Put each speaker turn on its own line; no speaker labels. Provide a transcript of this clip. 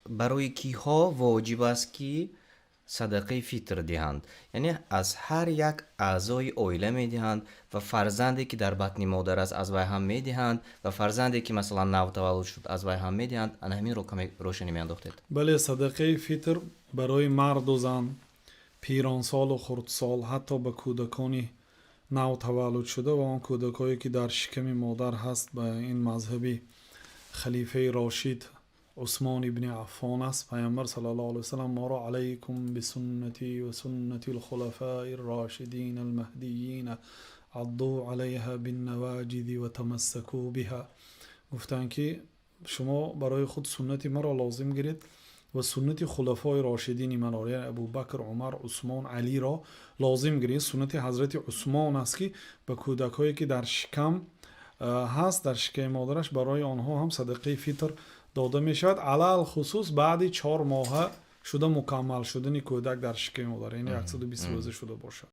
Барои киҳо воҷиб аст, ки садақаи фитр диҳанд? Яъне аз ҳар як аъзои оила медиҳанд ва фарзанде, ки дар батни модар аст, аз вай ҳам медиҳанд ва фарзанде, ки, масалан, нав таваллуд шуд, аз вай ҳам медиҳанд? Ана ҳаминро каме рошанӣ меандохтед.
Бале, садақаи фитр барои марду зан, пиронсолу хурдсол, ҳатто ба кӯдакони нав таваллудшуда ва он кӯдакое, ки дар шиками модар ҳаст, ба ин мазҳаби халифаи рошид Усмон ибни Аффон аст. Пайғамбар саллаллоҳу алайҳи васаллам моро "Алайкум бисуннати ва суннатил хулафаир рошидин ал маҳдийин, адду алайҳа бин наваҷизи ва тамассаку биҳа" гуфтанд, ки шумо барои худ суннати маро лозим гиред ва суннати хулафои рошидини маро, яъне Абубакр, Умар, Усмон, Алиро лозим гиред. Суннати ҳазрати Усмон аст, ки ба кӯдакҳое, ки дар шикам ҳаст, дар шиками модараш, барои онҳо ҳам садақаи фитр дода мешавад, алалхусус баъди 4 моҳа шуда мукаммал шудани кӯдак дар шиками модар, яъне 120 рӯза шуда бошад.